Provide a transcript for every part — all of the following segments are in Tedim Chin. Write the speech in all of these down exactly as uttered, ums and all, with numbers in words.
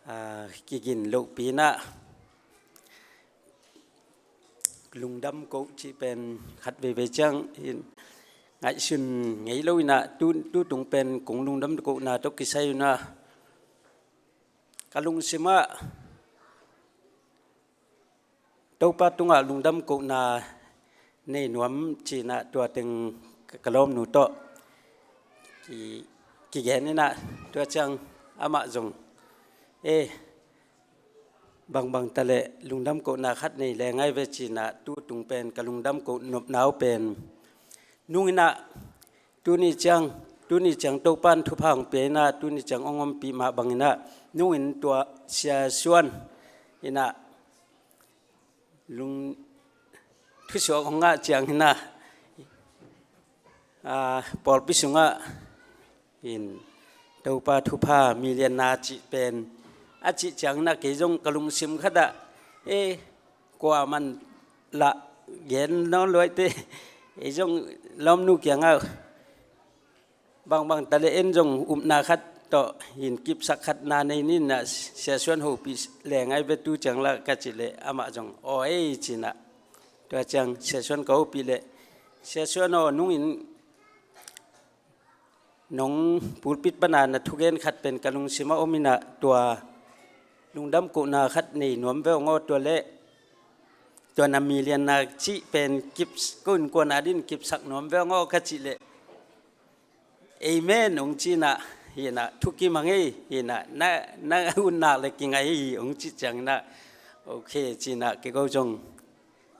ah, kigin lohpi inah lungdam koh cih pen khat veivei ciang in ngaihsun ngei lo inah tu, tu tung pen kong lungdam kohna tawh kisai inah ka lungsim ah Topa tungah lungdam kohna nei nuam ci inah tua teng ka, ka lawmnu tawh ki, kigen inah tua ciang amah zong eh bangbang taleh lungdam kohna khat nei le ngai ve ci inah tu tung pen ka lungdam koh nopna uh pen nung inah tuni ciang, tuni ciang Topa in thupha hong pia inah tuni ciang hong ompih mah bang inah nung in tua Sia Suan inah lung thusuak hong ngah ciang inah, ah, pawlpi sungah in Topa thupha milianna cih pen a cih ciang inah kei zong ka lungsim khat ah eh kua man lah gen nawn luaite ei zong lawmnu kiangah bangbang taleh en zong upna khat tawh in kipsak khatna nei ni inah Sia Suan hopih le ngai ve tu ciang lah ka cih leh amah zong aw ei ci inah tua ciang Sia Suan ka hopih leh Sia Suan aw nung in nong pulpit pana na thugen khat pen ka lungsim ah om inah tua lungdam kohna khat nei nuam ve hong aw tua leh tua na milianna cih pen kip ko innkuan adin kipsak nuam ve hong aw ka cih leh amen hong ci inah hi inah thukim a ngei hi inah na, na unnak le kingai hi hong cih ciang inah ok ci inah kei ko zong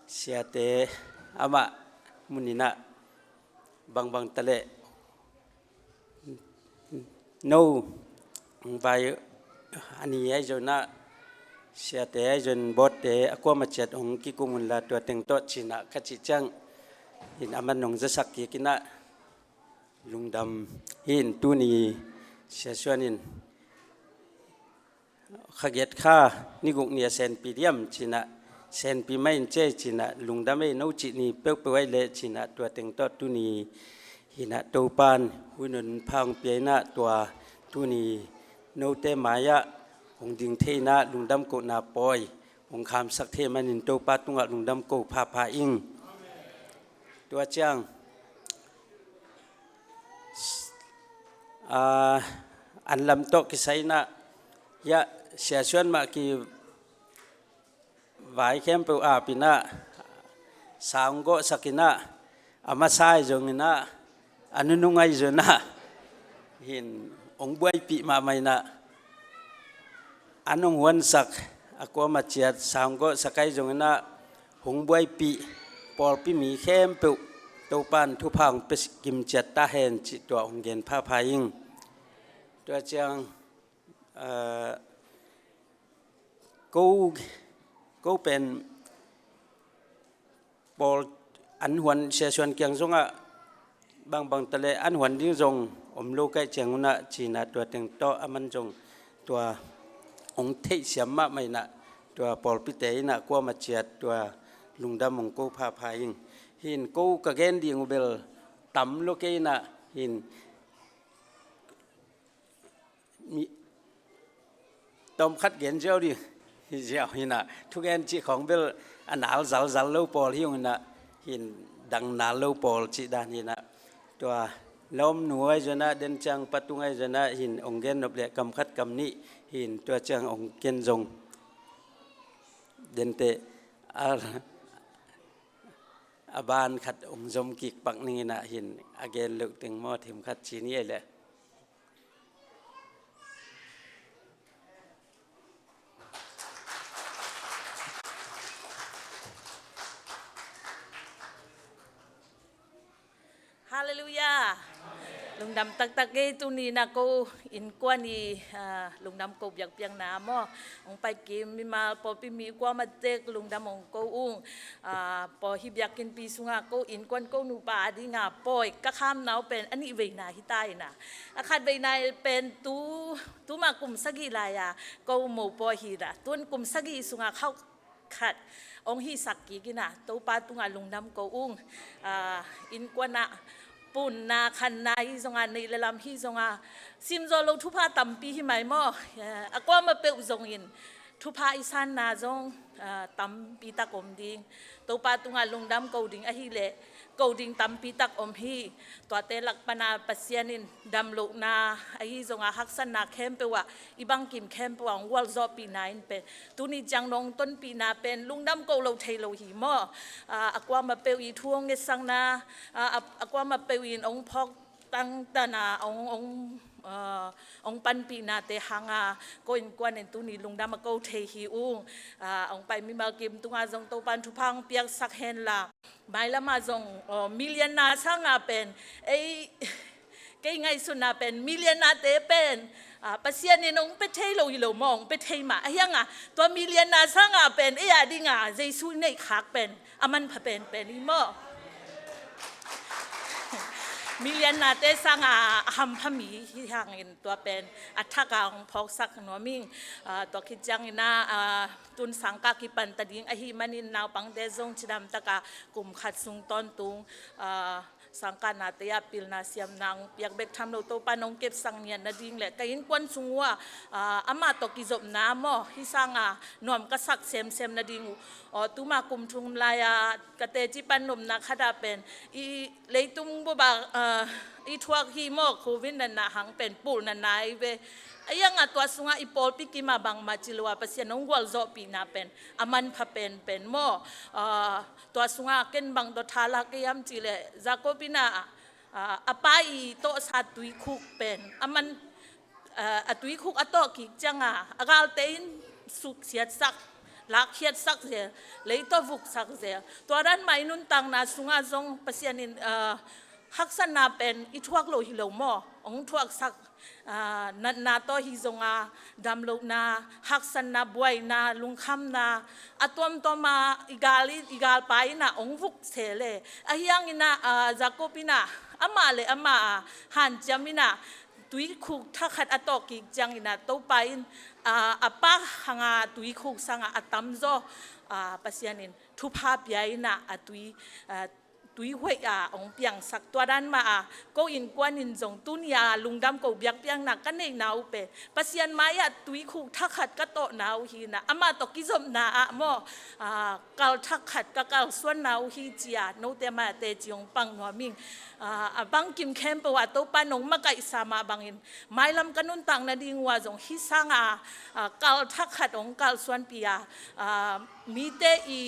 siate amah mun inah bangbang taleh no vai a ni ai zong inah siate ai zong botte a kuama ciat hong kikum unla tua teng tawh ci inah ka cih ciang in aman hong zasak kik inah lungdam hi in tuni Sia Suan in kha giat kha ni guk ni a senpi diam ci inah senpi mah in ci ai ci inah lungdam ei no cih ni peuhpeuh ai leh ci inah tua teng tawh tuni hi inah Topa in hun nunpha hong pia inah tua tuni note mai-ah hong ding thei inah lungdam kohna pawi hong khamsak thei manin Topa tungah lungdam ko phapha ing. Tua ciang ah, an lam tawh kisai inah hiah Sia Suan mah kivai khempeuh ap inah sang gawhsak inah a masa ai zong inah a nunung ai zong inah hin hong buaipih mahmah inah an hong huansak a kuama ciat sang gawhsak ai zong inah hong buaipih pawlpi mi khempeuh Topa in thupha hong pia kim ciat ta hen cih tua hong gen phapha ing. Tua ciang ah, ko, ko pen pawl an huan Sia Suan kiang zongah bangbang taleh an huan ding zong om lo kaih ciang unah ci inah tua teng tawh aman zong tua hong theihsiam mahmah inah tua pawlpite inah kuama ciat tua lungdam hong ko phapha ing. Hin ko ka gen ding uh bel tam lo kei inah hin mi tawmkhat gen ziau ding hi ziau hi inah thugen cih khawng bel a nal zalzal lo pawl hi ung inah hin dang nal lo pawl cih dan hi inah tua lawmnu ai zong inah den ciang patung ai zong inah hin hong gen nop leh kam khat kam nih hin tua ciang hong ken zong denteh a, a ban khat hong zom kik pak ning inah hin a gen loh teng maw thim khat ci ni ei leh. Halleluiah. Lungdam taktak ei tuni inah ko innkuan i, ah, lungdam ko biakpiakna maw hong pai kim mimal pawlpi mi kuama tek lungdam hong ko ung. Ah, pawi hi biakinnpi sungah ko innkuan ko nupa a dingah pawi ka khamna uh pen a nih veina hi ta inah a khat veina pen tu, tuma kum sagih lai-a ko mopawi hi inah tun kum sagih sungah khauh khat hong hihsak kik inah Topa tungah lungdam ko ung. Ah, innkuan ah Unna khanna hi zonga, neih le lam hi zonga, simzawh lo thupha tampi hi mai maw? A kuamah peuh zongin thupha i sanna zong tampi tak om ding. Topa tungah lungdam ko ding ahileh ko ding tampi tak om hi. Tuate lak pana Pasian in damlohna ahi zonga haksatna khempeuh ah, i bangkim khempeuh ah hong gualzawhpihna in pen tuni ciang nong tonpihna pen lungdam ko lo thei lo hi maw? A kuamah peuh i thu hong ngetsakna, a kuamah peuh in hong phawk tangtana hong, hong, hong panpihnate hanga ko innkuan in tuni lungdam a ko thei hi ung. Hong pai mimal kim tunga zong Topan thupha hong piaksak henla, mailamah zong million-na sanga pen ei, kei ngaihsutna pen million-nate pen Pasian in hong pia thei lo hi lo maw, hong pia thei mah ahi hanga, tua million-na sanga pen ei a dinga Jesu i neih khak pen a manpha penpen hi maw? Million-nate sanga a hampha mi hi hangin tua pen a thaka hong phawksak nuam ing. Tua khit ciangina tun sangkah kipanta ding ahih manin naupangte zong cidamtaka kum khat sung tawntung sangkahnate ah pilna siamna hong piak bek tham lo Topa nong kepsak ngiat nading le ka innkuan sung uh ah amah tawh kizopna maw, hih sanga nuam ka sak semsem nading uh. Aw, tuma kum thum lai-a ka teci pan nopna khatah pen i leitung bup ah i thuak hi maw, covid natna hang pen pulh natna ahi ve. Ahi hanga tua sungah i pawlpi kimah bangmah ci lo a Pasian hong gualzawhpihna pen a manpha penpen maw? Tua sungah ken bang tawh tha lak ka hiam cihleh Jacob in ah a pa i tawhsa tuikhuk pen a man, a tuikhuk a tawh kik cianga a galte in suksiatsak, lakkhiatsak zel, lei tawh vuksak zel. Tua dan mah i nuntakna sungah zong Pasian in haksatna pen i thuak lo hi lo maw, hong thuaksak. Natna tawh hi zonga damlohna, haksatna, buaina, lungkhamna a tuamtuama i gal i, i galpa inah hong vuk se le. Ahi hangina Jacob inah amah le amah a hanciam inah tuikhuk thakhat a tawh kik ciangina Topa in a pa hanga tuikhuk sanga a tamzaw Pasian in thupha pia inah a tui tuihuaih a hong piangsak. Tua dan mah a ko innkuan in zong tuni a lungdam ko biakpiakna ka neihna uh pen Pasian mai-ah tuikhuk thakhat ka tawhna uh hinah amah tawh kizopna ah maw, kal thakhat ka kalsuanna uh hi cia note mai-ah teci hong pang nuam ing. A bangkim khempeuh ah Topa nong makaihsa mah bangin mailam ka nuntak nading uh ah zong hih sanga kal thakhat hong kalsuanpih a mite i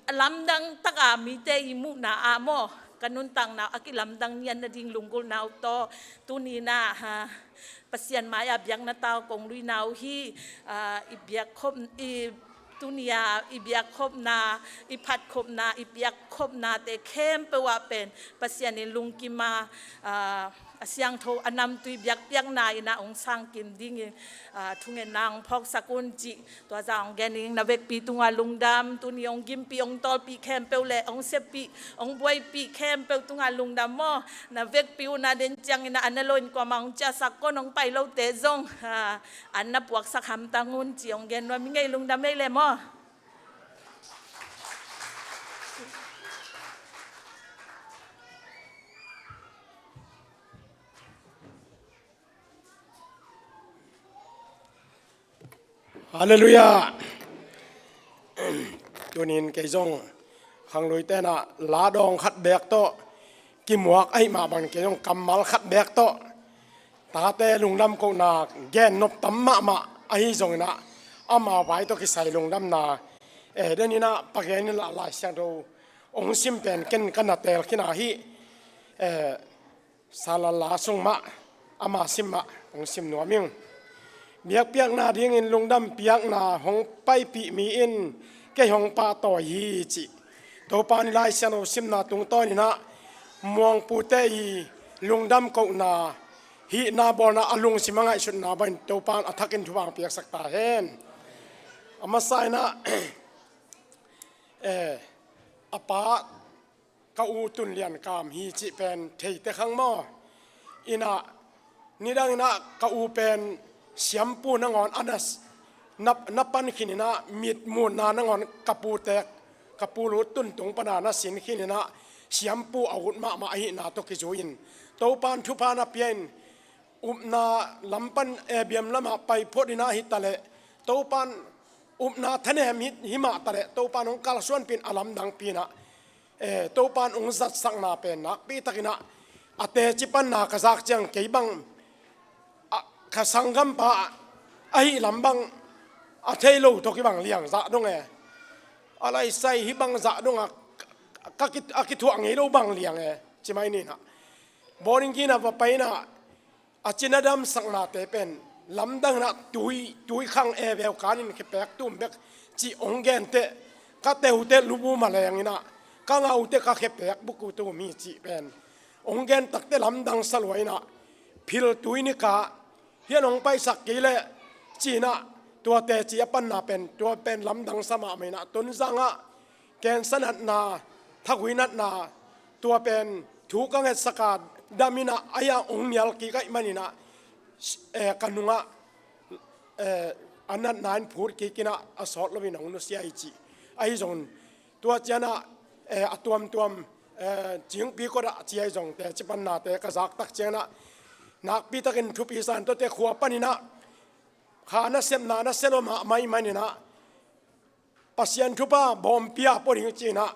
lamdang taka mite i muhna ah maw, ka nuntakna a kilamdang niat nading lunggulhna uh tawh tuninah Pasian mai-ah biakna tau kong luina uh hi. I biakkhop i tunia i biakkhopna, i phatkhopna, i piakkhopnate khempeuh ah pen Pasian in lungkima a siangtho a namtui biakpiakna inah hong sangkim dingin thungetna hong phawksak un cih tua zah hong gen ing. Na vekpi tungah lungdam, tuni hong gimpih hong tawlpih khempeuh le hong seppih hong buaipih khempeuh tungah lungdam maw? Na vekpi uh na den ciangin a na lo in kuamah hong ciahsak kon hong pai lote zong an na puaksak hamtang un cih hong gen nuam ing ei. Lungdam ei le maw? Halleluiah. Tunin kei zong khanglui tenah la dawng khat beek tawh kimuak ahih mah bangin kei zong kammal khat beek tawh tate lungdam kohna gen nop tam mahmah ahi zonginah ama vai tawh kisai lungdamna Eden inah Pa Gen in lah Lai Siangtho hong sim pen ken ka na teel khin ahi. Salallah sung mah ama sim mah hong sim nuam ing. Biakpiakna dingin lungdam piakna hong paipih mi in kei hong pahtawi hi cih Topa ni Lai Siangtho simna tungtawninah muangpute i lungdam kohna hihna bawlna a lungsim a ngaihsutna bangin Topa in a thakin thupha hong piaksak ta hen. A masa inah a pa ka u Tun Lian Kam hi cih pen theite khang maw? Inah nidang inah ka u pen siampu nangawn a na, na, na pan khin inah mitmuhna nangawn ka pu tek, ka pu lu Tun tung pana na sin khin inah siampu a ut mahmah ahihna tawh kizui-in Topan thupha na pia-in upna lam pan, eh, biam lamah pai phot in ah hi taleh Topan upna thanem hi, hi mah taleh Topan hong kalsuanpih in a lamdangpi in ah, eh, Topan hong zatsakna pen nakpi takin ah a teci panna ka zak ciang kei bang a, ka sanggampa ahi lam bang a thei lo tawh kibang liang zah dong e. A laisai hih bang zah dong a, ka, ka ki, a kithuah ngei lo bang liang e. Ci mai ni in ah boarding gate ah va pai in ah a cina damsaknate pen lamdang in ah tui, tui khang e veu kanin khepek tum bek cih hong gen teh ka teute lubu maleng in ah ka ngaute ka khepek buk uh tum hi cih pen hong gen tak teh lamdang sa lua in ah phil tui ni ka hian hong paisak kei leh ci in ah tua teci a panna pen tua pen lamdang sa mahmah in ah Tonzang ah cancer natna, thagui natna, tua pen thu ka ngetsak a dam in ah a hia hong nial kik ahih manin ah, eh, ka nung ah, eh, a natna in phut kik in ah a sawt lo in hong nusia hi ci. Ahi zongin tua ciang ah, eh, a tuamtuam, eh, Cingpi kot ah ci ahi zong teci pannate ka zak tak ciang ah nakpi takin thupi sa in tuate khua panin ah kha nasepna nasia lo mahmah ahih manin ah Pasian thupha bawmpi a pua ding ci in ah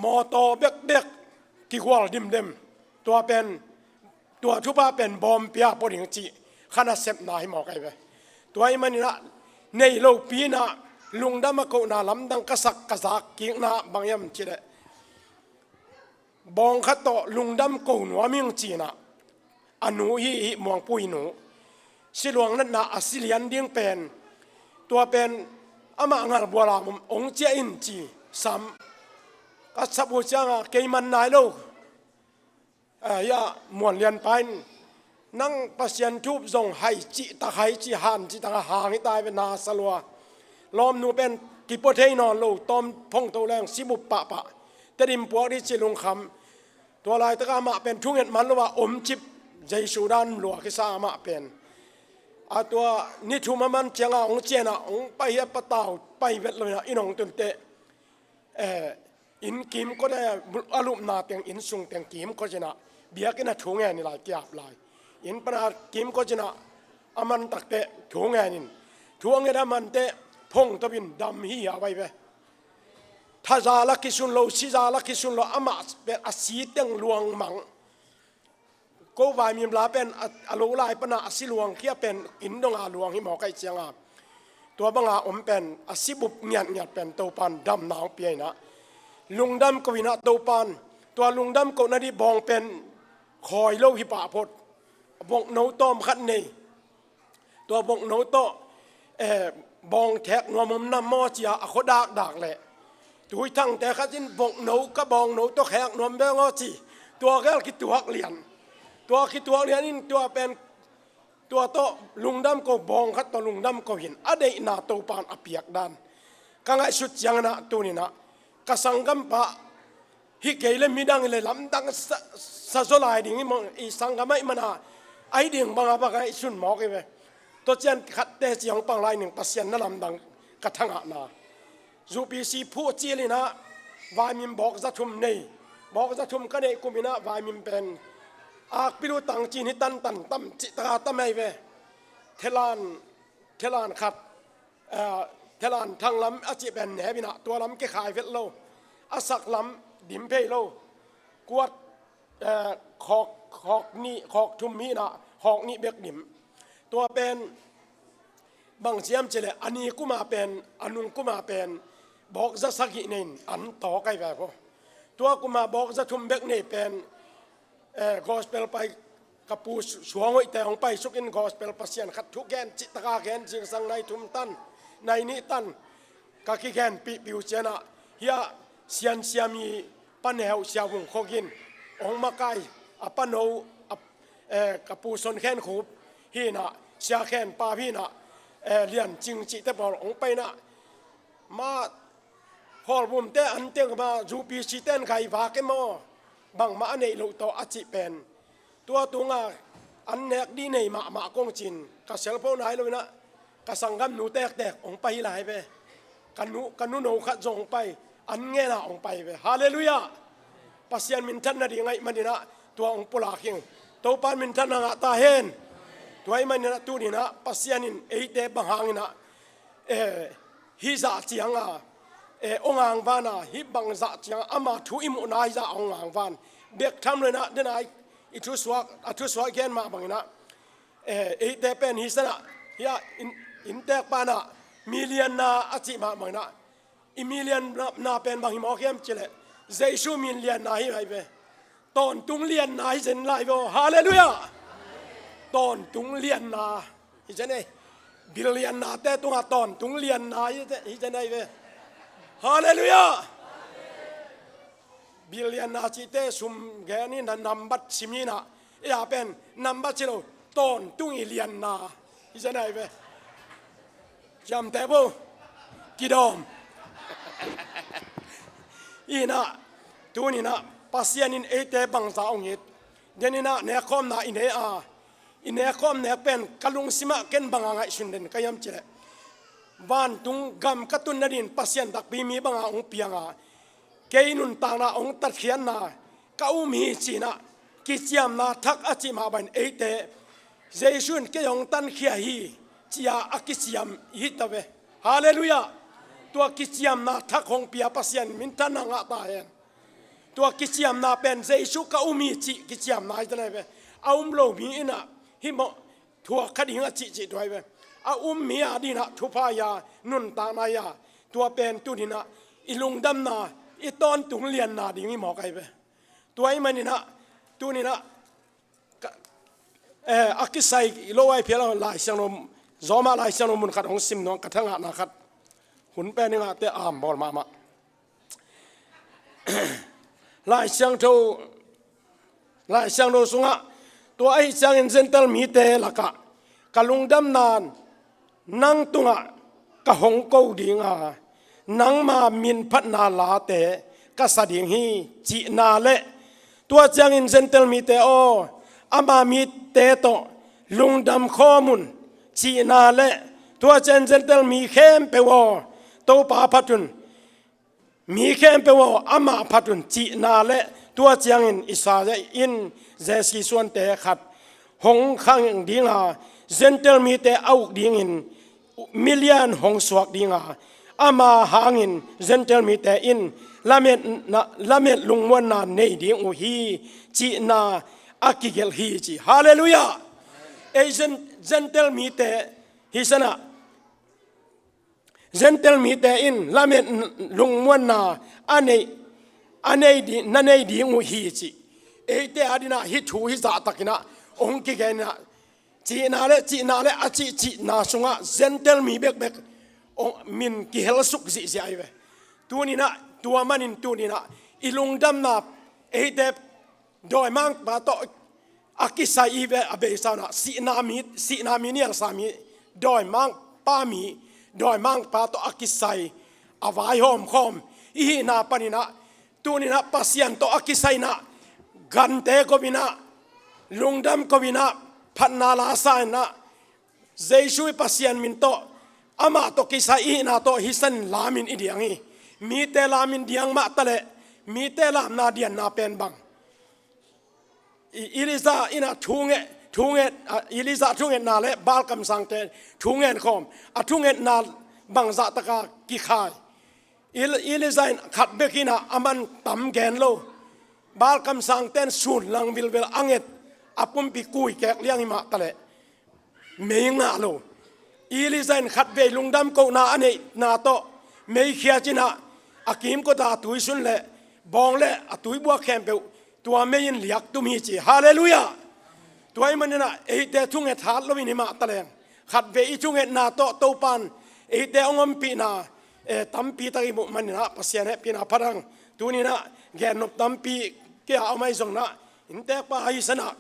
mawtaw bekbek kigual dimdem. Tua pen, tua thupha pen bawmpi a pua ding cih kha nasepna hi mawk ahi ve. Tua ahih manin ah nei lopi in ah lungdam a kohna lamdang ka sak ka zak kikna bang hiam cih leh bawng khat tawh lungdam ko nuam ing ci in ah a nu hi, hi Muangpui nu siluang natna a si lian ding pen tua pen amah ngalbual a om hong ciah in ci sam ka sap uh ciang a kei man nai lo. Ah, hia Muan Lian pa in nang Pasian thup zong hai cih tak hai cih han cih tak a hang hi ta ve na sa lua. Lawmnu pen kipua thei nawn lo tawm phongto leng sibup pahpah Tedim puak dih ci lungkham. Tua laitak ah amah pen thunget man lo a om cip Jesu dan lua kisa amah pen. A tua ni thum a man ciang a hong ciah in ah hong pai hi a patau pai vet lo in ah inn hong tun teh, eh, inn kimkot a, a lupna teng inn sung teng kimkot in ah biakinn ah thu ngen hi lai kiap lai. Inn pan a kimkot in ah a man tak teh thu ngen in thu a nget a man teh phongto in dam hi a vai ve. Thaza la kisun lo, siza la kisun lo, amah pen a si teng luang mang. Ko vaimim la pen a, a lo lai pan a, a si luang khia pen inn dong a luang hi mawk ahih ciang a tua bang a om pen a sibup ngiatngiat pen Topan damna hong pia in ah lungdam ko in ah Topan tua lungdam kohna dih bawng pen khawi lo hi pah phot. Bokno tawm khat nei. Tua bokno tawh, eh, bawng khek nuam om nam maw ci a, a khua dakdak leh Tuithangte khat in bokno ka bawngno tawh khek nuam beng aw ci. Tua gel kituak lian. Tua kituak lian in tua pen tua tawh lungdam ko, bawng khat tawh lungdam ko hi in a deihna Topan a piak dan ka ngaihsut ciangin ah tuni in ah ka sanggampa hi kei le midang hi le lamdang sa, sa zaw lai ding hi mawk, i sanggam ahih man a, ahi ding bang a bang a i sun mawk hi ve. Tua ciang khat teci hong pang lai ning Pasian na lamdang ka thangahna. U P C phuh cil in ah vaimim bawk za thum nei. Bawk za thum ka neih kum in ah vaimim pen akpilu tang cin hi tantan tam cih taka tam ahi ve. Thelan, thelan khat, eh, thelan thang lam a cih pen neu in ah tua lam kikhai vet lo. A sak lam dim phei lo. Kuat, eh, khawk, khawk nih, khawk thum hi in ah khawk nih bek dim. Tua pen bang hiam cih leh a ni kum a pen, a nung kum a pen bawk za sagih nei in an tawk ahi ve pho. Tua kum a bawk za thum bek nei pen, eh, gospel pai ka pu Su-, Suang Hoihte hong paisuk in gospel Pasian khat thu gen cih taka gen zingsang nai thum tan, nai nih tan ka kigenpihpih uh ciang ah hia Sian Siami Pa Neu, Sia Vung Khok in hong makai a pano a, eh, ka pu Son Khen Khup hi in ah, Sia Khen Pau hi in ah, eh, Lian Cing cihte pawl hong pai in ah mah Khawl bumte an teng mah U P C ten gai vak e maw, bangmah a neih loh tawh a cih pen. Tua tunga an nek dih nei mahmah kong cin ka cellphone nai lo in ah ka sanggam nu tektek hong pai lai ve. Ka nu, ka nu no khat zong hong pai, an ngen ah hong pai ve. Halleluiah. Pasian minthan nading ahih manin ah tua hong pulak hi. Topa in minthanna ngah ta hen. Tua ahih manin ah tuni-in ah Pasian in eite bang hangin ah, eh, hih zah ciang a, eh, hong angvan a, hih bang zah ciang a, ama thu i muhna hih zah hong angvan. Bek tham lo-in ah, den a i thusuak, a thusuak i gen mah bangin ah, eh, eite pen hih san ah, hih a inn, innteek pan ah, mi lianna a cih mah bangin ah, i mi lianna pen bang hi mawk hiam cih leh, Jesu min lianna hi lai ve. Tawntung lianna hi zen lai ve aw. Halleluiah. Tawntung lianna hi zen ei. Bil liannate tungah tawntung lianna hi zen, hi zen ai ve. Halleluiah. Bil lianna cihte sum gen in ah, nambat sim in ah, ei a pen nambat ci lo, tawntung i lianna hi zen ai ve. Ciamteh bo. Kidawm. Inah, tuninah Pasian in eite bangza hong it. Deninah nekkhawmna i nei a, i nekkhawm nek pen ka lungsimah ken banga ngaihsun den ka hiam cih leh, vantung gam ka tun nadin Pasian takpi mi banga hong pianga, kei nuntakna hong tatkhiatna ka um hi cinah, kiciamna thak a cih mah bangin eite Jesu in kei hong tankhia hi cia a kiciam hi ta ve. Halleluiah. Tua kiciamna thak hong pia Pasian minthanna ngah ta hen. Tua kiciamna pen Jesu ka um hi cih kiciamna hi ta nai ve. A um lo mi inah hih mawh thuak kha ding a cihcih tua hi ve. A um mi a dinah thupha hi a, nuntakna hi a, tua pen tuninah i lungdamna, i tawntung lianna ding hi mawk ai ve. Tua ahih maninah tuninah ka, eh, a kisai lo ai phial a, Lai Siangtho, Roma Lai Siangtho mun khat hong sim nuam ka, thangahna khat. Hun pen i ngahte ambawl mahmah. Lai Siangtho, Lai Siangtho sungah, tua ahi ciangin Gentile mite lakah ka lungdamna nang tungah ka hong ko dinga, nangma minphatna late ka sa ding hi, cihna le tua ciangin Gentile mite aw, ama mite tawh lungdam khawm un, cihna le tua ciangin Gentile mi khempeuh aw, Topa phat un, mi khempeuh aw, amah phat un, cihna le tua ciangin Isaiah in Jesse suante khat hong khang dinga, Gentile mite a uk dingin milian hong suak dinga, ama hangin Gentile mite in lametna, lamet lungmuanna nei ding uh hi, cihna a kigelh hi ci. Halleluiah. Ei Gen-, Gentile mite hi sanah, Gentile mite in lamet lungmuanna a nei, a nei di, na nei ding uh hi ci. Eite a dinah hih thu hih zahtakinah hong kigeninah, cihna le, cihna le a cihcihna sungah Gentile mi bekbek hong min kihelsuk zihziah hi ve. Tuninah, tua manin tuninah i lungdamna eite dawimangpa tawh a kisai i ve, a beisa unah sihna mi, sihna mi, nialsa mi, dawimangpa mi, dawimangpa tawh a kisai, a vaihawm khawm i hihna paninah, tuninah Pasian tawh a kisainah, gante ko inah, lungdam ko inah, phatna la sa inah, Jesu i Pasian min tawh, amah tawh kisai i hihna tawh hih sanin lamin i diang hi. Mite lamin diang mah taleh, mite lamna dianna pen bang? I, Elijah inah thunget, thunget, a, Elijah thungetna le Baal kamsangte thungen khawm, a thungetna bangzah taka kikhai. Eli-, Elijah in khat bek inah a man tam gen lo. Baal kamsangte in sun lang vilvel a nget, a pumpi kui kek liang hi mah taleh mei ngah lo. Elijah in khatvei lungdam kohna a neihna tawh mei khiat inah, a kimkota a tuisun le bawng le a tuibuak khempeuh tua mei in liak tum hi ci. Halleluiah. Tua ahih maninah eite thunget hat loin hi mah taleng, khatvei i thungetna tawh Topan eite hong ompihna, eh, tampi tak i muh maninah Pasian hehpihna phat hang. Tuninah gennop tampi kei a om ahi zongnah, innteekpa ahi sanah,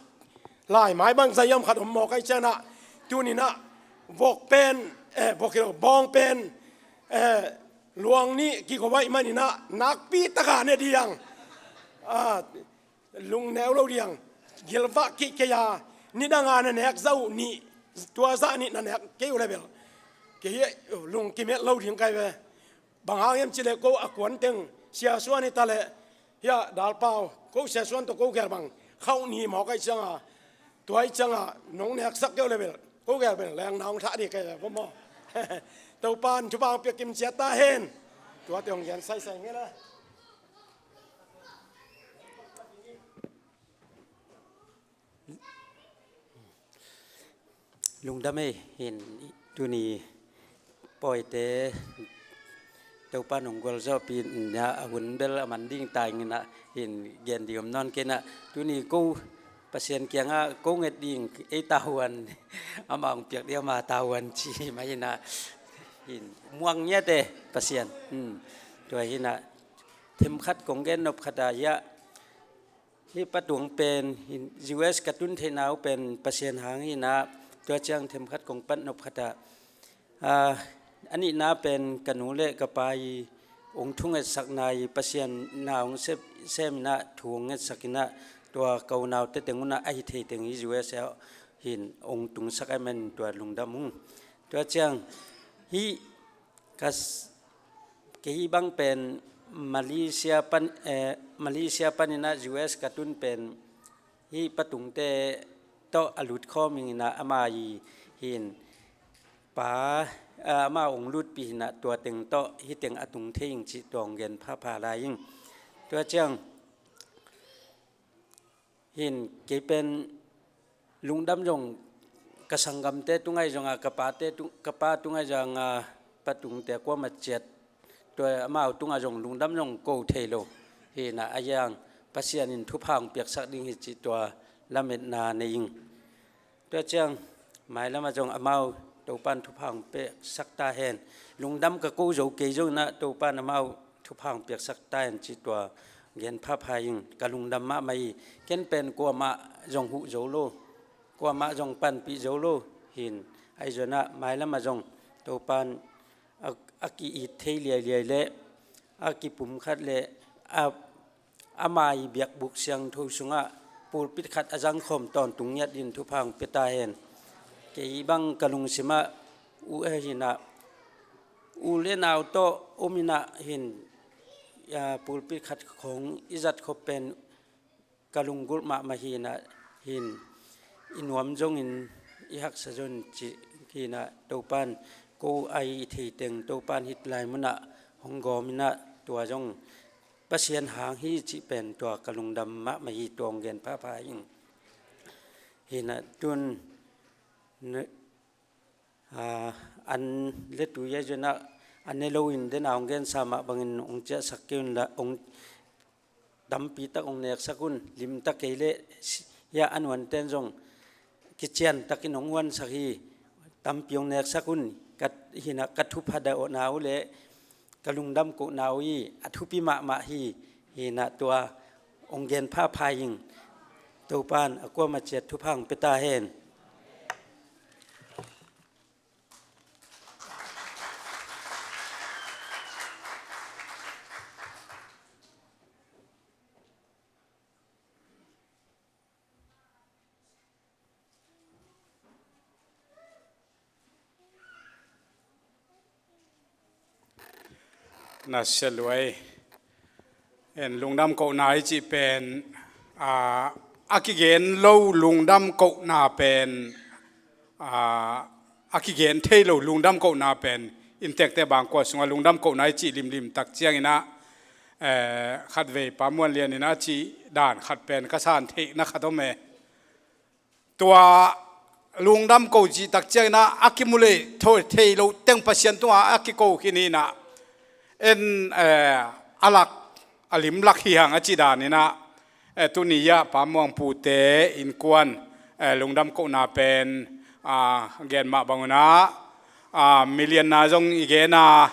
laimai bangzah i om khat om mawk ahi cianah, tuninah vok pen, eh, vok hi lo, bawng pen, eh, luang nih kigo ahih maninah nakpi taka ne diang. Ah, lungneu lo diang. Gilvah kihkei a, nidanga na nek zah uh nih, tua zah nih na nek kei uh le bel, kei hi, lung kimet lo ding kai ve. Bang hang hiam cih leh ko a kuanteng siasuan hi taleh, hia dalpau ko sia suan tawh ko gel bang khauh ni mawk ahi cianga, tua ahi cianga nong neksak keu le bel ko gel bel lengna hong thah ni kei le maw. Topan thupha hong pia kimciat ta hen. Tuate hong gen saisai ngela. Lungdam ei, hin tuni pawite Topa nong gualzawhpih inah a hun bel a man ding ta inah hin gen ding om nawn kei inah tuni ko Pasian kiangah ko nget ding ei tahuan ama hong piak ding ama tahuan ci mah inah hin muang ngiate Pasian. Hmm. Tua hinah themkhat kong gen nop khat ah hiah Hih patuang pen hin U S ka tun theihna uh pen Pasian hang hinah tua ciang themkhat kong pat nop khat ah, ah, a nihna pen ka nu le ka pa i hong thungetsakna i Pasian na hong sem, sem inah thu hong ngetsak inah tua ka unaute teng unah ahi thei teng hi U S a hin hong tungsak a man tua lungdam ung. Tua ciang hih ka s-, kei bang pen Malaysia pan, eh, Malaysia paninah U S ka tun pen hih patungte tawh a lut khawm inginah ama i hin pa, eh, ama hong lutpih inah tua teng tawh hih teng a tung thei ing cih tua hong gen phapha lai ing. Tua ciang hin kei pen lungdam zong ka sanggamte tungai zonga ka pate tung, ka pa tungai zonga patungte kuama ciat tua amau tunga zong lungdam zong ko thei lo. Hinah a yang Pasian in thupha hong piaksak ding hi cih tua lametna nei ing. Tua ciang mailamah zong amau Topan thupha hong piaksak ta hen. Lungdam ka ko zo kei zonginah Topan amau thupha hong piaksak ta hen cih tua gen phapha ing. Ka lungdam mahmah hi. Ken pen kuamah zong huh zo lo, kuamah zong panpih zo lo hin ahi zonginah mailamah zong Topan a, a ki-it thei liailiai le a kipumkhat le a ama i biakbuk siangtho sungah pulpit khat a zangkhawm tawntung ngiat in thupha hong pia ta hen. Kei bang ka lungsimah u e hinah u le nau tawh om inah hin, ah, pulpit khat khong i zat khop pen ka lunggulh mahmah hinah hin i nuam zongin i haksa zong cih hinah Topan ko a i thei teng Topan hih lai munah hong gawm inah tua zong Pasian hang hi cih pen tua ka lungdam mahmah hi tua hong gen phapha ing. Hinah tun, ah, an le tui a zonginah an ne loin dena hong gensa mah bangin hong ciahsak kei unla hong tampi tak hong neksak un. Limtak kei le hiah a nuanten zong kician takin hong huansak hi. Tampi hong neksak un. Ka, hinah ka thupha dahna uh le ka lungdam kohna uh hi a thupi mahmah hi. Hinah tua hong gen phapha ing. Topan a kuama ciat thupha hong pia ta hen. Na sia luai. En lungdam kohna i cih pen, a, a kigen lo lungdam kohna pen, a, a kigen thei lo lungdam kohna pen inntekte bangkua sungah lungdam kohna i cih limlim tak cianginah, eh, khatvei Pa Muan Lian inah a cih dan khat pen ka san theihna khat om e. Tua lungdam ko cih tak cianginah a kimu le tho thei lo teng Pasian tungah a kiko khin inah en, eh, a lak a lim lak hi hang a cih daninah, eh, tuni ah Pa Muang pute innkuan, eh, lungdam kohna pen, ah, gen mah bangunah, ah, milianna zong i gena,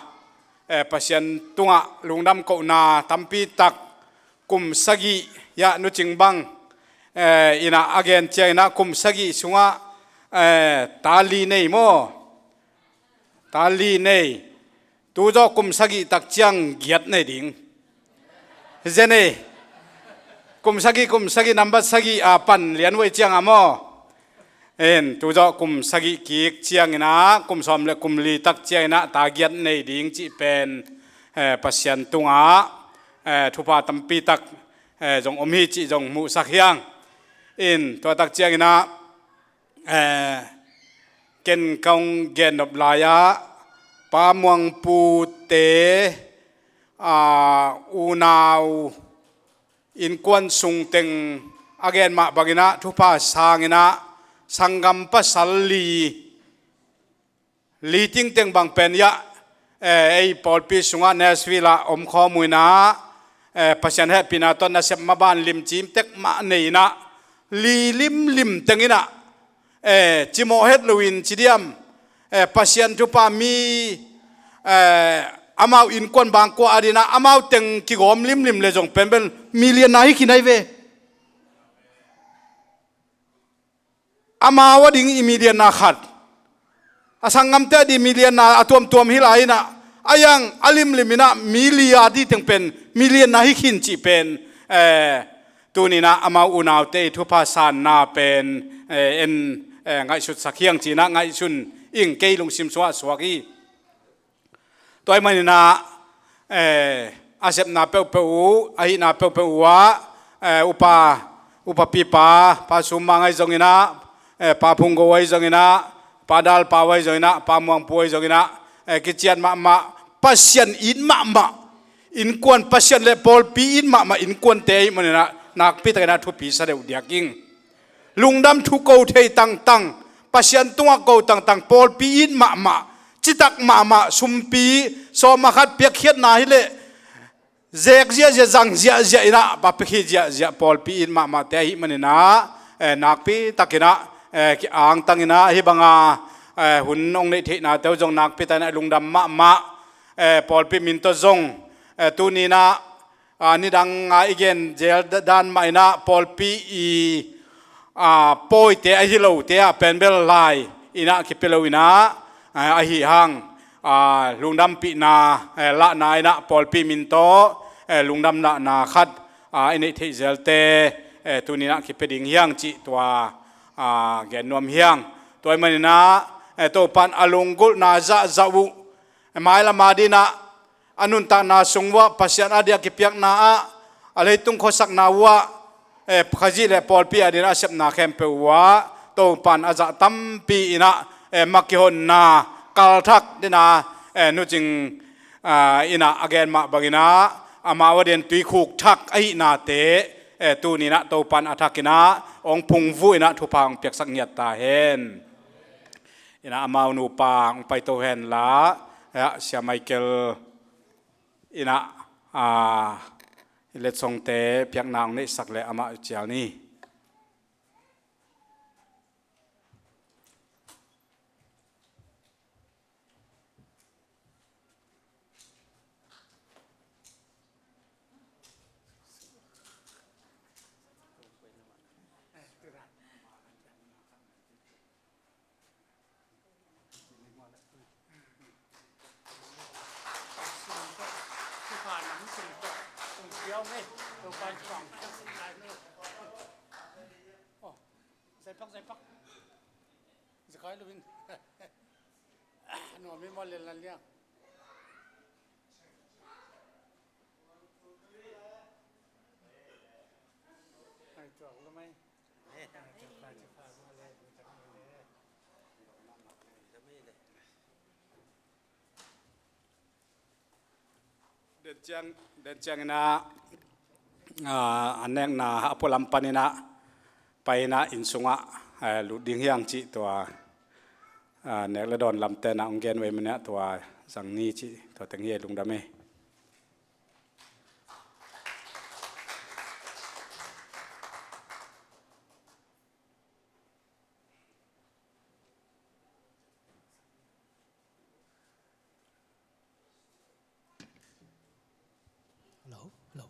eh, Pasian tungah lungdam kohna tampi tak kum sagih ah Nu Cing bang, eh, inah a gen cianginah kum sagih sungah, eh, ta li nei maw? Ta li nei. Tuzawh kum sagih tak ciang giat nei ding. Zen ei. Kum sagih, kum sagih, nambat sagih a pan lian uh ei ciangah maw? En, tuzawh kum sagih kik cianginah, kum sawm le kum li tak cianginah ta giat nei ding cih pen, eh, Pasian tungah, eh, thupha tampi tak, eh, zong om hi cih zong muhsak hiang. In tua tak ciangin ah, eh, ken kong gen nop lai-ah Pa Muang Pu te, ah, unau innkuan sung teng a gen mah bangin ah thupha sangin ah sanggam pasal li, li tingteng bang pen hiah, eh, ei pawlpi sungah Nashville ah om khawm uh in ah, eh, Pasian hehpihna tawh nasep maban limcim tek mah nei in ah, li limlim teng in ah, eh, cimawh het loin ci diam, eh, Pasian thupha mi, eh, amau innkuan bangkua a ding ah amau teng kigawm limlim le zong pen bel million na hi khin ahi ve. Amau a ding i million na khat, a sanggamte a ding million na a tuamtuam hi lai in ah, a yang a limlim in ah mi li a ding teng pen million na hi khin cih pen, eh, tuni in ah amau unaute i thupha sanna pen, eh, en, eh, ngaihsutsak hiang ci in ah ngaihsun ing, kei lungsim sungah suak hi. Tua ahih manin ah, eh, a sepna peuhpeuh uh, a hihna peuhpeuh uh ah, eh, upa, upa pipa, Pa Sum Mang ahi zongin ah, eh, Pa Phung Go ahi zongin ah, Pa Dal Pau ahi zongin ah, Pa Muang Pu ahi zongin ah, eh, kician mahmah, Pasian it mahmah innkuan, Pasian le pawlpi it mahmah innkuante ahih manin ah nakpi takin ah thupi sa deuh diak ing. Lungdam thu ko thei tangtang, Pasian tungah ko tangtang, pawlpi it mahmah, citak mahmah, sumpi sawm a khat piakkhiatna hi leh, zek ziahziah, zang ziahziah in ah, pa piakkhiat ziahziah, pawlpi it mahmahte ahih manin ah, eh, nakpi takin ah, eh, ki-angtang in ah, hih banga, eh, hun hong neih theihnate uh zong nakpi takin ah lungdam mahmah, eh, pawlpi min tawh zong, eh, tuni in ah, a, nidang a i gen zel da-, dan mah in ah pawlpi i, a, pawite ahi lote ah pen bel lai in ah kipia lo in ah, a, ahi hang, a, lungdampihna, eh, lahna in ah pawlpi min tawh, eh, lungdam lahna khat, a, i neih theih zelte, eh, tuni in ah kipia ding hiang cih tua, a, gen nuam hiang. Tua ahih manin ah, eh, Topan a lunggulhna zahzah uh, mailam a ding ah, a nuntakna sung uh ah Pasian a dia kipiakna ah, a leitung khuasakna uh ah, eh, Khazih le pawlpi a ding a sepna khempeuh uh ah Topan a zah tampi in ah, eh, makihonna kalthak ding a, eh, nucing, ah, in ah a gen mah bangin ah amau a ding tuikhuk thak ahihnate, eh, tuni in ah Topan a thak in ah hong phungvuh in ah thupha hong piaksak ngiat ta hen. In ah amau nupa hong paito hen la, eh, Sia Michael in ah, a, letsongte piakna hong neihsak leh amah cial ni. Den ciang, den ciangin ah, ah, a nekna a pualam panin ah pai in ah inn sungah, eh, lut ding hiang cih tua, ah, nek le dawn lamte in ah hong gen uh ahih manin ah tua zang ni cih tua teng hi, lungdam hi. Hello, hello.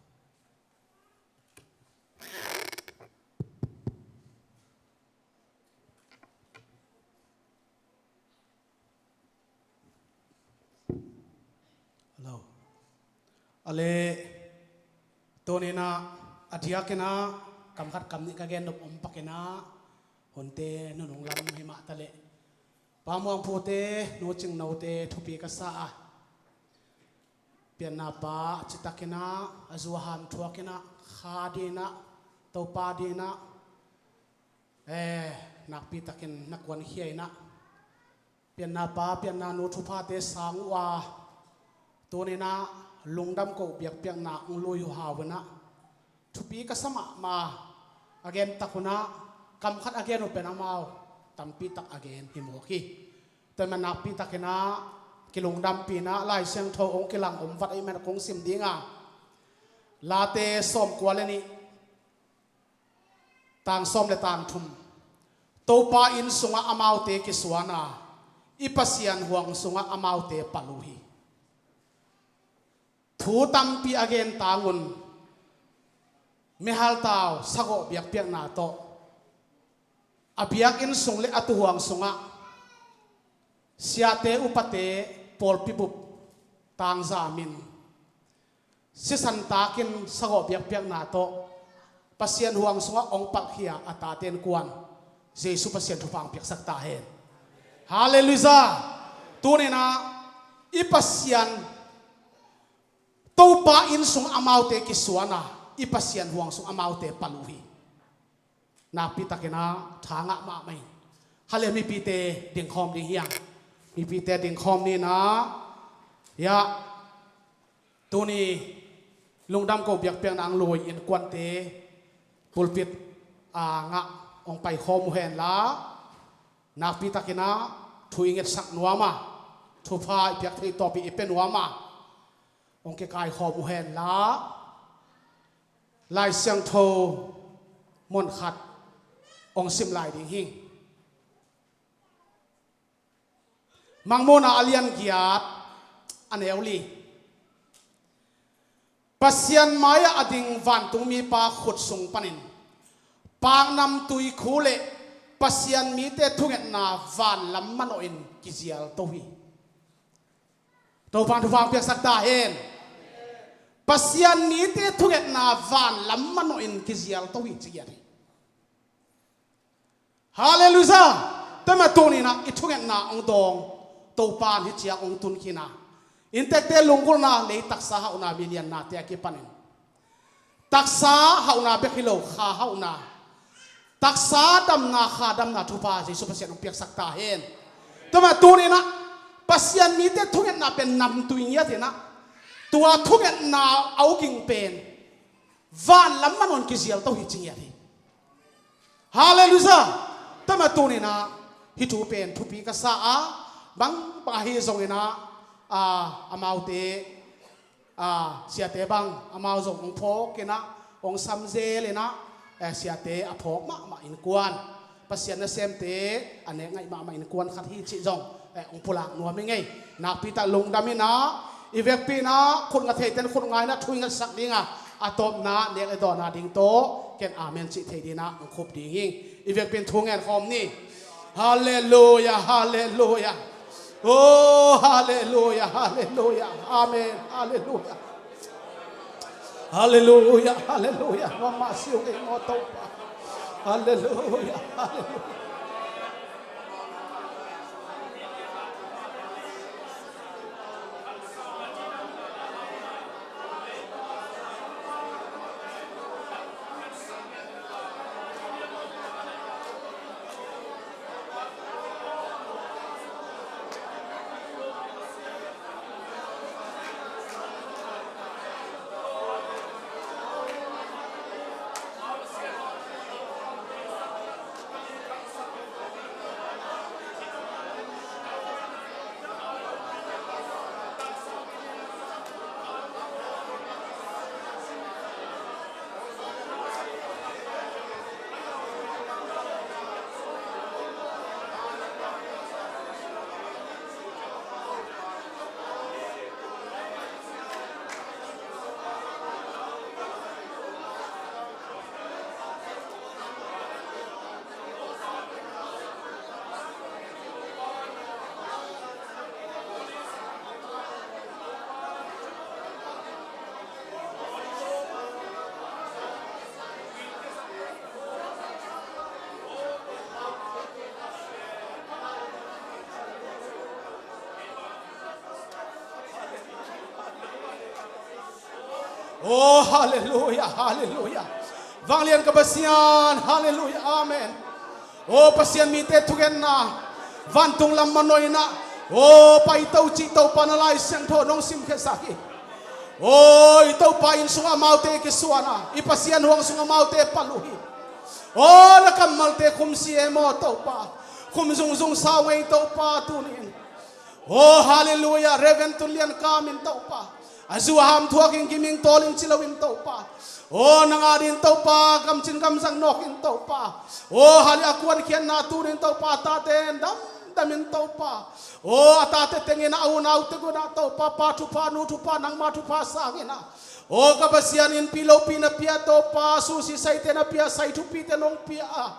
Hello. A leh, tuni in ah, a diakin ah, kam khat kam nih ka gen nop om pakin ah, hunte nunung lam hi mah ta leh, Pa Muang Pute, Nu Cing Note thupi ka sa a. Pianna pa a citakinah, a zu a hanthuakinah, kha dinah, Topa dinah, eh, nakpitakin na kuankhia inah, pianna pa, pianna nu thuphate sang uh a, tuninah lungdam ko biakpiakna hong lui uh hau inah, thupi ka sa mahmah. A gen tak unah, kam khat a gen uh pen amau tampitak a gen hi mawk hi. Tua man nakpitakinah kilungdampih inah, Lai Siangtho hong kilang om vat ahih man kong sim dinga, Late sawmkua le nih, tang sawm le tang thum. Topa inn sungah amaute kisuan a, i Pasian huang sungah amaute pal uh hi. Thu tampi a gen tangun, mihaltau sagawh biakpiakna tawh, a biakinn sung le a tuhuang sungah siate upate pawlpi bup tangzamin, sisan takin sagawh biakpiakna tawh Pasian huang sungah hong palhkhia a taten kuan Jesu Pasian thupha hong piaksak ta hen. Halleluiah. Tuninah i Pasian, Topa inn sung amaute kisuan a, i Pasian huang sung amaute pal uh hi. Nakpitakinah tha ngah mahmah in. Hale, mipite dingkhawm ding hiang. Mipite dingkhawm ninah, ya, tuni lungdam ko biakpiakna hong lui innkuante pulpit a ngah hong paikhawm uh henla, nakpitakinah thu i ngetsak nuam a, thupha i piak thei tawpin i pia nuam a, hong kikaikhawm uh henla, Lai Siangtho mun khat hong sim lai ding hi. Mangmuhna a lian giat, a neu li. Pasian mai-ah a ding vantungmipa khut sung panin paknamtui khu le Pasian mite thungetna vanlam manawhin kizialto hi. Topan thupha hong piaksak ta hen. Pasian mite thungetna vanlam manawhin kizialto hi, ci hi. Halleluiah. Tua mah tuninah i thungetna hong dawng Topan hih ciang hong tun khin a, inntekte lunggulhna, lei taksa hauhna, miliannate a kipanin taksa hauhna bek hi lo, kha hauhna, taksa damna, kha damna thupha Jesu Pasian hong piaksak ta hen. Tua mah tuninah Pasian mite thungetna pen namtui ngiat inah, tua thungetna a uging pen vanlam manawhin kizialto hi, ci ngiat hi. Halleluiah. Tua mah tuninah hih thu pen thupi ka sa a, bang bang ahi zonginah, a, amaute, a, siate bang amau zong hong phawk inah, hong samzel inah, eh, siate a phawk mahmah innkuan, Pasian nasemte a nek ngaih mahmah innkuan khat hi cih zong, eh, hong pulak nuam hi ngei. Nakpitak lungdam inah, i vekpi inah khut nga theiten khut nga inah thu i ngetsak dinga, a tawpna nek le dawn a ding tawh ken amen cih thei dinah hong khup ding hi. I vekpi in thu ngen khawm ni. Halleluiah, halleluiah. Oh, halleluiah, halleluiah. Amen, halleluiah. Halleluiah, halleluiah. Mama siu e mo Topa. Halleluiah, halleluiah. Oh, halleluia, halleluia. Vanglian ka Pasian, halleluia, amen. Oh, Pasian mite thugenna, vantung lam manawhna. Oh, pai to cih Topa na Lai Siangtho nong simkhiasak hi. Oh, i Topa inn sungah amaute kisuan a, i Pasian huang sungah amaute pal uh hi. Oh, na kammalte khum si e maw Topa. Khum zungzung sau ngei Topa tuni in. Oh, halleluia. Reverend Tun Lian Kam in Topa, a zu a ham thuak in, gim in, tawl in, ci lo in Topa. Oh, nang a dingin Topa, gamcin gamzang nawk in Topa. Oh, hallelujah, a kuankhiatna tuni in Topa, a tate damdam in Topa. Oh, a tate teng in a unaute gunah Topa, pa thupha, nu thupha, nangma thupha sang in a. Oh, ka Pasian, innpi lopi na pia Topa, susi saite na pia, sai thupite nong pia a.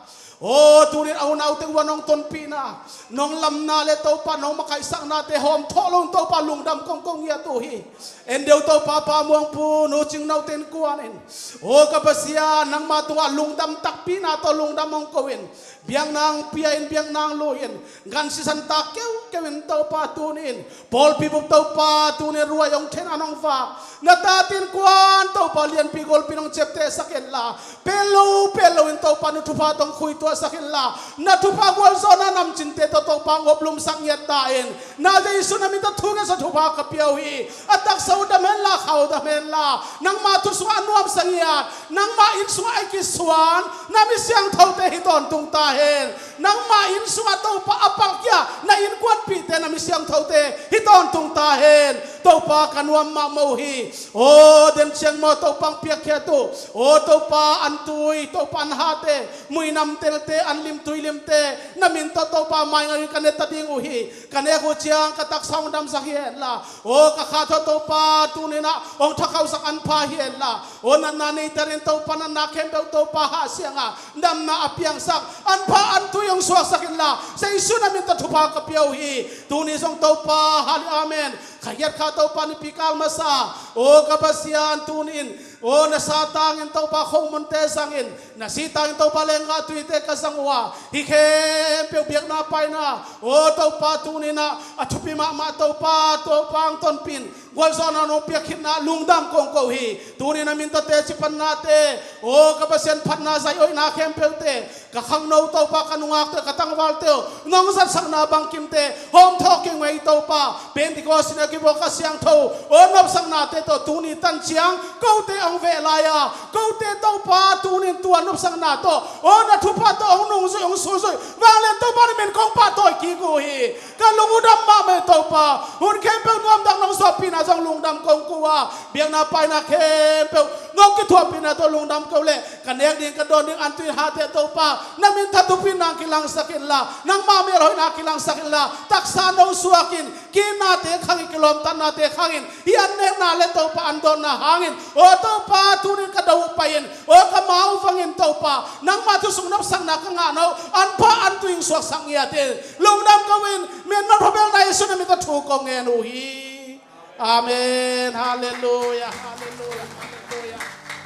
Oh, tuni in a unaute ua nong tonpihna, nong lamna le Topa nong makaihsaknate hawm thawh lo in Topa, lungdam kongkong ngiat uh hi. En deuh Topa, Pa Muang Pu, Nu Cing No te innkuan in, oh, ka Pasian, nangma tungah lungdam takpihna tawh lungdam hong ko in, biakna hong pia in, biakna hong lui in, gan sisan tak keukeu in Topa tuni in, pawlpi bup Topa tuni in ruai hong then an hong vak, na tate innkuan Topa lianpi golpi nong ciaptehsak inla, pel lo pel lo in Topa nu thupha tawh hong khuituahsak inla, na thupha gualzawhna namcinte tawh Topa hong oplumsak ngiat ta in, na Jesu na min tawh thu ngetsa thupha ka pia uh hi. A taksa uh dam henla, kha uh dam henla, nangma thu sungah a nuamsa ngiat, nangma inn sungah a kisuan na mi siangthote hi tawntung ta hen. Nangma inn sungah Topa a palkia na innkuanpihte na mi siangthote hi tawntung ta hen. Topa ka nuam mahmah uh hi. Oh, den ciang maw Topa hong piakkhiat uh, oh, Topa an tui, Topa an hate, mui nam telte, an lim tui limte na min tawh Topa maingatin ka ne ta ding uh hi. Ka nek uh ciang ka taksa hong damsak hi henla, oh, ka kha tawh Topa tuni in ah hong thakhauhsak an pha hi henla, oh, natna neite adingin Topa, natna khempeuh Topa hahsiang a, damna a piangsak, an pha an tui hong suaksak inla, Jesu na min tawh thupha ka pia uh hi. Tuni zong Topa, hallelujah, amen. Kha giat kha Topa, nipi kal masa, oh, ka Pasian, tuni in, oh, na sa tangin Topa khomunte zangin, na si tangin Topa lenggah tuite ka zang uh a, hih khempeuh biakna paina, oh, Topa, tuni in ah a thupi mahmah Topa, Topa hong tonpih in, gualzawhna nong piak khitna lungdam kong ko hi. Tuni na min tawh teci pannate, oh, ka Pasian, phatna zai-awihna khempeuhte, ka khangno Topa, ka nungakte, ka tangvalte uh nong zatsakna bangkimte hawm thawh kei ung ei Topa. Pentecost in a kibawl ka siangtho, oh, nopsaknate tawh tuni tan ciang kote hong veh lai a, kote Topa tuni in tua nopsakna tawh, oh, na thupha tawh hong nungzui, hong sulzui vanglian Topa na min kong pahtawi kik uh hi. Ka lung uh dam mahmah hi Topa. Hun khempeuh nuamtak nong sawppihna zong lungdam kong ko a, biakna paina khempeuh nong kithuahpihna tawh lungdam ko leh, ka nek ding, ka dawn ding an tui hate Topa, na min tawh thupina kilangsak inla, nangma melhoihna kilangsak inla, taksa no suak in, kiitnate khang in, kilawmtatnate khang in, hih an nekna le Topa an dawnna hangin, aw Topa, tuni in ka do uh pai in, aw ka ma uh vang in Topa, nangma thu sung nopsakna ka ngah no, an pha an tui in suaksak ngiat in, lungdam ko in, Myanmar phabelna Jesu na min tawh thu kong ngen uh hi. Amen. Halleluia, halleluia, halleluia.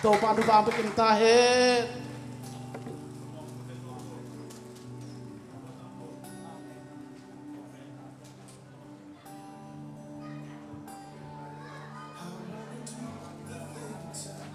Topa thupha hong pia kim ta hen.